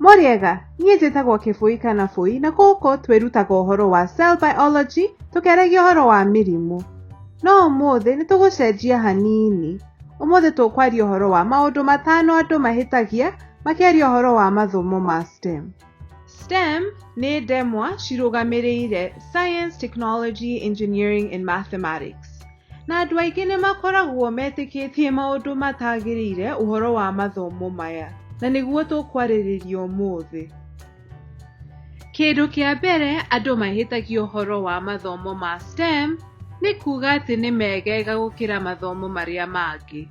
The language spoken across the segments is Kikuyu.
Mũrĩega, niĩ njĩtagwo Kĩbũi kana Bũi na gũkũ twĩrutaga ũhoro wa cell biology tũkĩaragia ũhoro wa mĩrimũ. No ũmũthĩ nĩ tũgũcenjia hanini. Ũmũthĩ tũkwaria ũhoro wa maũndũ matano andũ mahĩtagia makĩaria ũhoro wa mathomo ma STEM. STEM nĩ ndemwa cirũgamĩrĩire Science, Technology, Engineering and Mathematics. Na andũ aingĩ nĩ makoragwo metĩkĩtie maũndũ matagĩrĩire ũhoro wa mathomo maya, na nĩguo tũkwarĩrĩria ũmũthĩ. Kĩndũ kĩa mbere andũ mahĩtagia ũhoro wa mathomo ma STEM nĩ kuga atĩ nĩ megega gũkĩra mathomo marĩa mangĩ.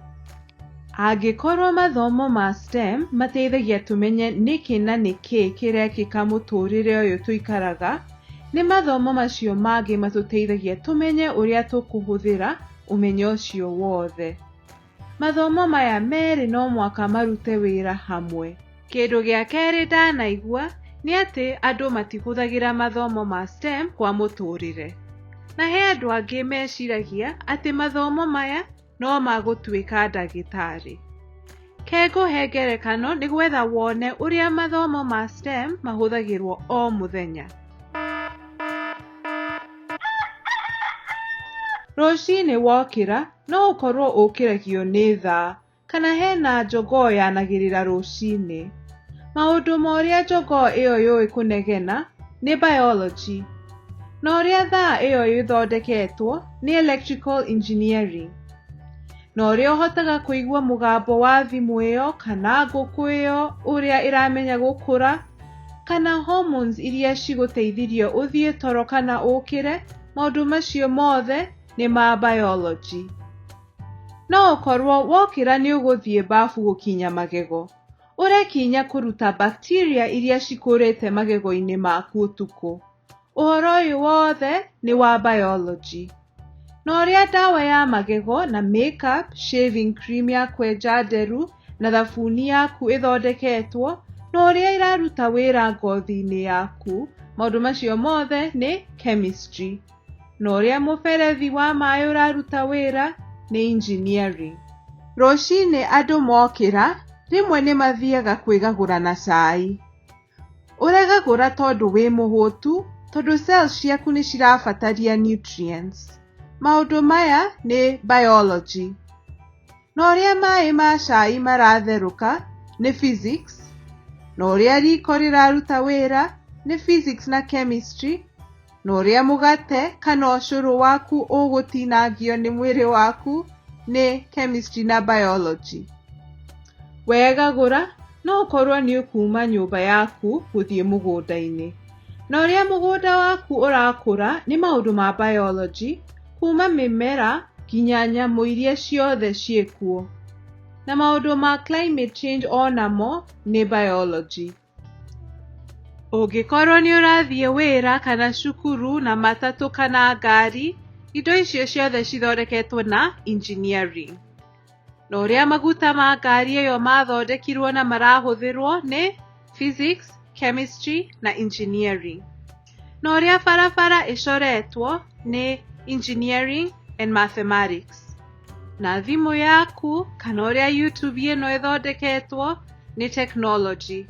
Angĩkorwo mathomo ma STEM mateithagia tũmenye nĩkĩ na nĩkĩ kĩrekĩka mũtũrĩre ũyũ tũikaraga, nĩ mathomo macio mangĩ matũteithagia tũmenye ũrĩa tũkũhũthĩra ũmenyo ũcio wothe. Mathomo maya merĩ no mũhaka marute wĩra hamwe. Kĩndũ gĩa kerĩ ndanaigua nĩ atĩ andũ matihũthagĩra mathomo ma STEM kwa mũtũrĩre. Na he andũ angĩ meciragia atĩ mathomo maya no magũtuĩka ndagĩtarĩ. Ke ngũhe ngerekano nĩ gwetha wone ũrĩa mathomo ma STEM mahũthagĩrwo o mũthenya. Rũcinĩ wokĩra no ũkorwo ũkĩragio nĩ thaa kana hena jogoo yanagĩrĩra rũcinĩ. Maũndũ ma ũrĩa jogoo ĩyo yũĩ kũnegena nĩ biology. Na ũrĩa thaa ĩyo ĩthondeketwo nĩ electrical engineering. Na ũrĩa ũhotaga kũigua mũgambo wa thimũ ĩyo kana ngũkũ ĩyo ũrĩa ĩramenya gũkũra kana hormones iria cigũteithirie ũthiĩ toro kana ũkĩre, maũndũ macio mothe nĩ ma biology. No ũkorwo wokĩra nĩ ũgũthiĩ bafu gũkinya magego. Ũrekinya kũruta bacteria iria cikũrĩte magego-inĩ maku ũtukũ. Ũhoro ũyũ wothe nĩ wa biology. Na ũrĩa ndawa ya magego na makeup, shaving cream ya kwenja nderu na thabuni yaku ĩthondeketwo na ũrĩa ĩraruta wĩra ngothi-inĩ yaku, maũndũ macio mothe nĩ chemistry. Na ũrĩa mũberethi wa maĩ ũraruta wĩra nĩ engineering. Rũcinĩ andũ mokĩra, rĩmwe nĩ mathiaga kwĩgagũra na cai. Ũregagũra tondũ wĩ mũhũtu, tondũ cells ciaku nĩ cirabataria nutrients. Maũndũ maya nĩ biology. Na ũrĩa maĩ ma cai maratherũka nĩ physics, na ũrĩa riko rĩraruta wĩra nĩ physics na chemistry, na ũrĩa mũgate kana ũcũrũ waku ũgũtinangio nĩ mwĩrĩ waku nĩ chemistry na biology. Wegagũra no ũkorwo nĩ ũkuma nyũmba yaku gũthiĩ mũgũnda-inĩ. Na ũrĩa mũgũnda waku ũrakũra nĩ maũndũ ma biology, kuma mĩmera nginya nyamũ iria ciothe ciĩkuo. Na maũndũ ma climate change onamo nĩ biology. Ũngĩkorwo nĩ ũrathiĩ wĩra kana cukuru na matatũ kana ngari, indo icio ciothe cithondeketwo na engineering. Na ũrĩa maguta ma ngari ĩyo mathondekirwo na marahũthĩrwo nĩ physics, chemistry na engineering. Na ũrĩa barabara ĩcoretwo nĩ engineering and mathematics. Na thimũ yaku kana ũrĩa YouTube ĩno ĩthondeketwo nĩ technology.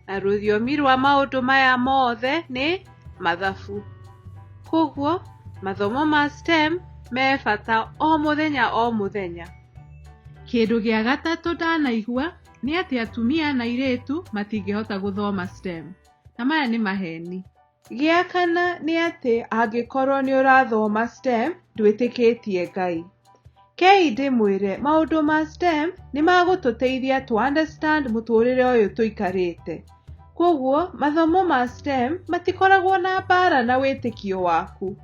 Na rũthiomi rwa maũndũ maya mothe nĩ mathabu. Koguo mathomo ma STEM me bata o mũthenya o mũthenya. Kĩndũ gĩa gatatũ ndanaigua nĩ atĩ atumia na airĩtu matingĩhota gũthoma STEM. Na maya nĩ maheni. Gĩa kana nĩ atĩ angĩkorwo nĩ ũrathoma STEM ndwĩtĩkĩtie Ngai. Kei ndĩmwĩre maũndũ ma STEM nĩ magũtũteithia tũ understand mũtũrĩre ũyũ tũikarĩte. Koguo mathomo ma STEM matikoragwo na mbara na wĩtĩkio waku.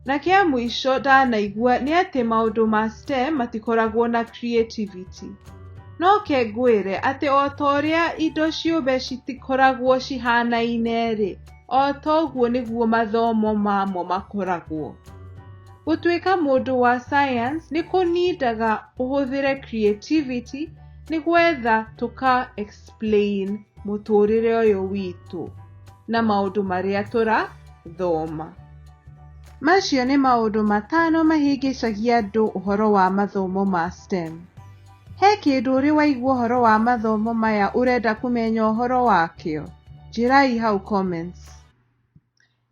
Na kĩa mũico ndanaigua nĩ atĩ maũndũ ma STEM matikoragwo na creativity. No ke ngwĩre atĩ o ta ũrĩa indo ciũmbe citikoragwo cihanaine-rĩ, o toguo nĩguo mathomo mamo makoragwo. Gũtuĩka mũndũ wa science nĩ kũnindaga ũhũthĩre creativity nĩ gwetha tũka explain mũtũrĩre ũyũ witũ na maũndũ marĩa tũrathoma. Macio nĩ maũndũ matano mahĩngĩcagia andũ ũhoro wa mathomo ma STEM. He kĩndũ ũrĩ waigua ũhoro wa mathomo maya ũrenda kũmenya ũhoro wakĩo? Njĩrai hau comments.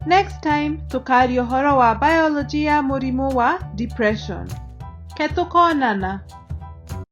Next time tũkaria ũhoro wa biology ya mũrimũ wa depression. Ke tũkonana.